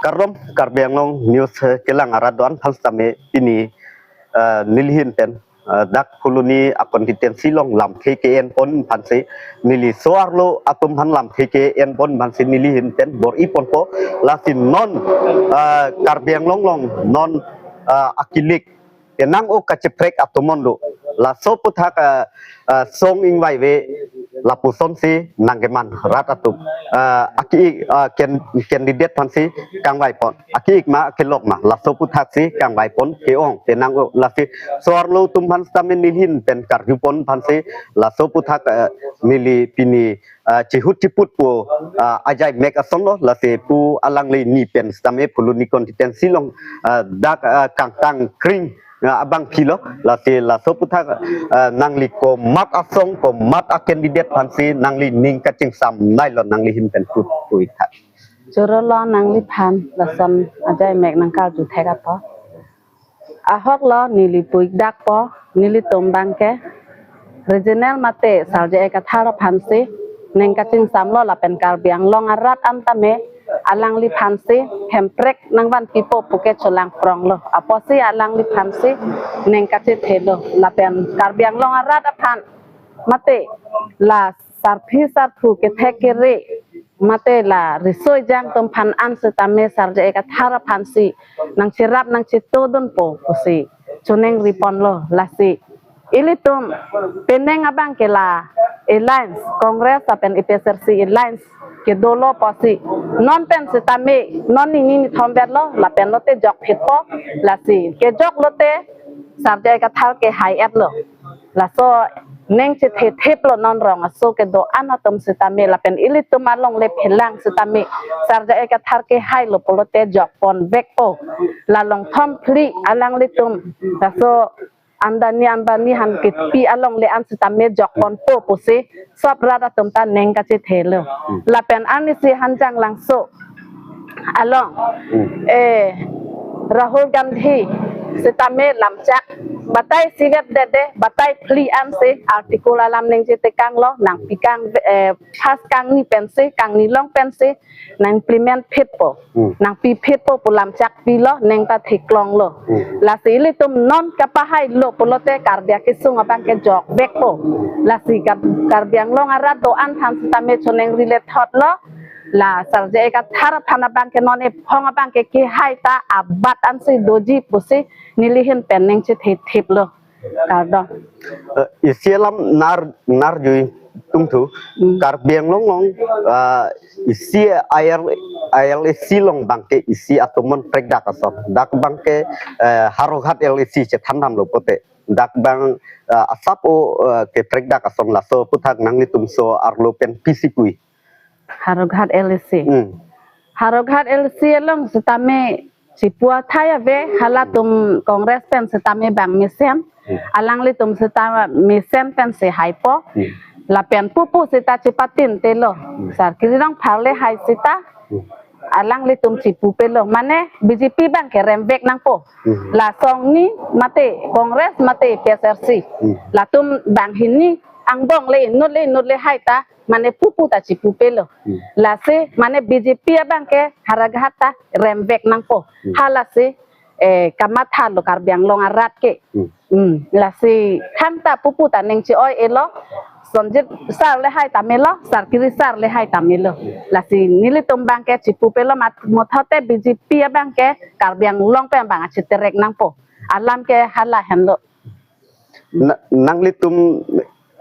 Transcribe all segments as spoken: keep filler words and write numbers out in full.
Kardom, Karbi Anglong News, eh, kelang arat do-an aphan sitame pini, eh, nelihin pen, eh, dak Phuloni a constituency along lamthe ke-enpon aphansi, neli so-arlo atum aphan lamthe ke-enpon aphansi nelihin pen bor-iponpo. Lasi non, eh, Karbi Anglong along non, eh, akilik penang-o kacheprek atum mon do. Laso aputhak, ah, ah, song ingvaive lapusonsi nangkeman rat atum. Ah, aki, ah, can-, candidate aphansi kangvaipon. Aki-ik ma, aki-lok ma, laso aputhaksi kangvaipon ke-ong penang-o. Lasi so-arlo atum aphan sitame nelihin pen karjupon aphansi laso aputhak, ah, neli pini, ah, chihut chiputpo, ah, ajai mek asonlo, lasi pu alanglini pen sitame Phuloni constituency along, ah, dak, ah, kangtang kring, ah, abangphilo, lasi laso aputhak, ah, nangli komat asong, komat a candidate aphansi nangli ning kachingsam nailo, nanglihin pen kut kuitha. Chorolo nangliphan lason ajai mek nangkarju thek apot. Ahoklo neli pu-ik dakpo, nelitum abangke regional mate Sar J I Kathar aphansi ning kachingsamlo lapen Karbi Anglong arat an tame alangliphansi Hemprek nangvanpipo puke cholangpronglo. Apotsi alangliphansi ning kachethelo lapen Karbi Anglong arat aphan mate la sarpi sarpo kethek kere mate la riso ejang atum aphan an sitame Sar J I Kathar aphansi nangcherap nangchetodunpo pusi choningriponlo. Lasi ilitum penang abangke la alliance Congress lapen A P H L C alliance kedolo pusi non pen sitame non nini nithom vetlo lapen lote jokphitpo, lasi kejok lote Sar J I Kathar kehai-etlo. Laso ning chethethiplo non rong aso kedo-an atum sitame lapen ilitum alongle phelang sitame Sar J I Kathar kehailo pulote jokponvekpo. La longthom phli alanglitum laso amdani amdani han kepi alongle an sitame jokponpo pusi sop rat atum ta ning kachethelo. Hmm. Lapen arnisi Hanjanglangso along, Hmm. eh, Rahul Gandhi sitame lamchak batai isivet dede, batai phli ansi article alam ning chetekanglo, nangpikang, eh, first kangni pensi, kangni long pensi nang-implement phitpo. Hmm. Nangpiphitpo pu lamchak pilo, ning ta theklonglo. Hmm. Lasi ilitum non kapahailo pulote Karbi akesung abangke jokvekpo. Lasi Kar-, Karbi Anglong arat do-an aphan sitame choningri lethotlo. La Sar J I Kathar aphan abangke non ephong abangke kehai ta abat ansi doji pusi nelihin pen ning chethethiplo. Kardom. Eh, isi alam nar, narjui tungthu. Hmm. Karbi Anglong along, ah, isi I L, I L A C along abangke isi atum mon prekdak ason. Dak abangke, eh, Howraghat L A C chethandamlo pulote. Dak abang, eh, asap-o, eh, keprekdak ason, laso aputhak nanglitum so-arlo pen pisi pu-i. Howraghat L A C. Hmm. Howraghat L A C along sitame chipu athai ave, halatum Congress pen sitame bang mesen. Hmm. Alanglitum sita mesen pensi haipo. Hmm. Lapen pupu sita chipatintelo. Hmm. Sar Kiri Rongphar le hai sita. Hmm. Alanglitum chipupelo. Mane B J P abangke remvek nangpo. Hmm. La song ni mate Congress mate A P H L C. Hmm. Latum banghini angbong le inut le inut le hai ta mane pupu ta chipupelo. Hmm. Lasi mane B J P abangke Howraghat ta remvek nangpo. Hmm. Halasi, eh, kamathalo Karbi Anglong arat ke. Hmm. Hmm. Lasi thangta pupu ta ning chi-oi-elo. Sonjit sar le hai ta melo, Sar Kiri sar le hai ta melo. Lasi nelitum abangke chipupelo mat-, muthote B J P abangke Karbi Anglong pen abang achiterek nangpo. Alam ke hala henlo. Na-, nanglitum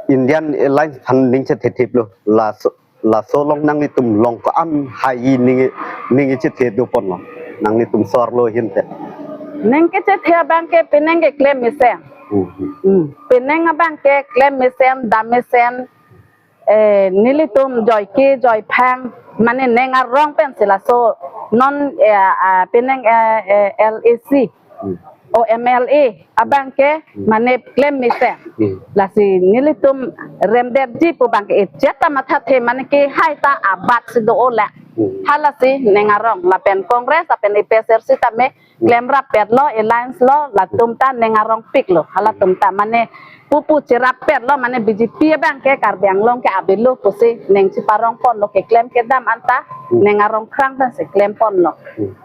Indian Alliance aphan ning chethethiplo. Laso, laso along nanglitum along ko-an hai ning, ning chethe doponlo. Nanglitum so-arlo ahin te. Ning kechethe abangke penang keklem mesen. Hmm. Hmm. Penang abangke klem mesen, dam mesen, eh, nelitum joike, joiphang, mane ning arong pensi laso non, eh, ah, penang, eh, eh, L A C, Hmm. O M L A abangke, Hmm. mane klem mesen. Hmm. Lasi nelitum remdetji pu abangke ejeta mathathe mane kehai ta abat si do-o la. Hmm. Halasi ning arong lapen Congress lapen A P H L C tame Hmm. klem rappetlo, alliance lo, latum ta ning arongpiklo. Halatum ta mane pupu cherappetlo, mane B J P abangke Karbi Anglong ke avelo pusi ning chiparongponlo, keklem kedam anta Hmm. ning arong krang pensi klemponlo. Hmm.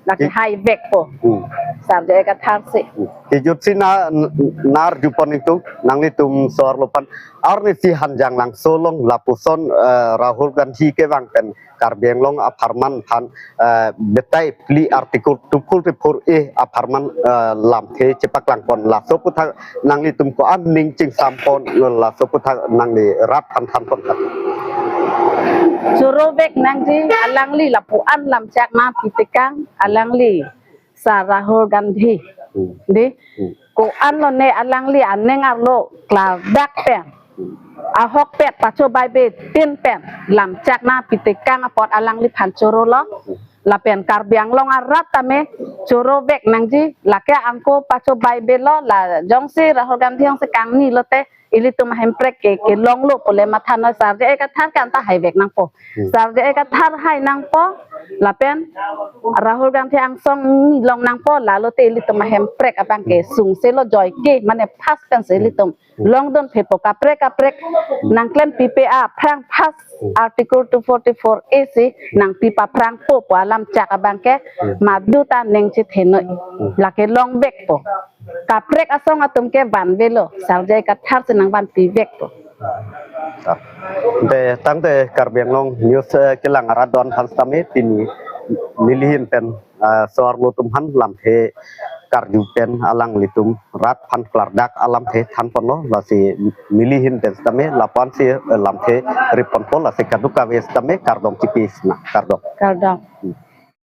Lake hai vekpo. Hmm. Sar J I Kathar si. Hmm. Kejut si na n- nar jupon itu nanglitum so-arlo aphan. Arni si Hanjanglangso along lapuson eh, Rahul Gandhi kevang pen Karbi Anglong apharman aphan eh, betai phli Article two forty-four A apharman eh, lamthe chepaklangpon laso aputhak nanglitum ko-an ning chingsampon laso aputhak nangli rat aphan thanpon tha. Choro vek nangji alangli lapu-an lamchak na pitekang alangli Sar Rahul Gandhi. Hmm. Di Hmm. ko-an lone alangli aning arlo klardak pen ahokpet pachobaibe tin pen lamchak na pitekang apot alangliphan chorolo. Lapen Karbi Anglong arat tame choro vek nangji, lake angko pachobaibe lo, la jongsi Rahul Gandhi jongsi kangni lote ilitum ahemprek ke kelonglo pule matha noi. Sar J I Kathar ke anta hai vek nangpo. Hmm. Sar J I Kathar hai nangpo, lapen Rahul Gandhi angsong ni long nangpo, lalote ilitum ahemprek abang ke Hmm. sungse lo joike, mane phas pensi Hmm. ilitum Hmm. longdun phepo kaprek kaprek Hmm. nangklem pipe aphrang phas Hmm. Article two forty-four A si nangpi paphrangpo pu alamchak abang ke Hmm. madu ta neng chethenoi. Hmm. Lake long vekpo. Kaprek asong atum ke vanvelo, Sar J I Kathar si nangvanpi vekpo. Te tangte Karbi Anglong News eh, kelang arat do-an aphan sitame pini neli ahin pen eh, so-arlo atum aphan lamthe karju pen alanglitum rat aphan klardak alamthe thanponlo, lasi neli ahin pen sitame lapu-an si eh, lamthe riponpo, lasi kadokave sitame kardom chipi sinang, kardom. Kardom.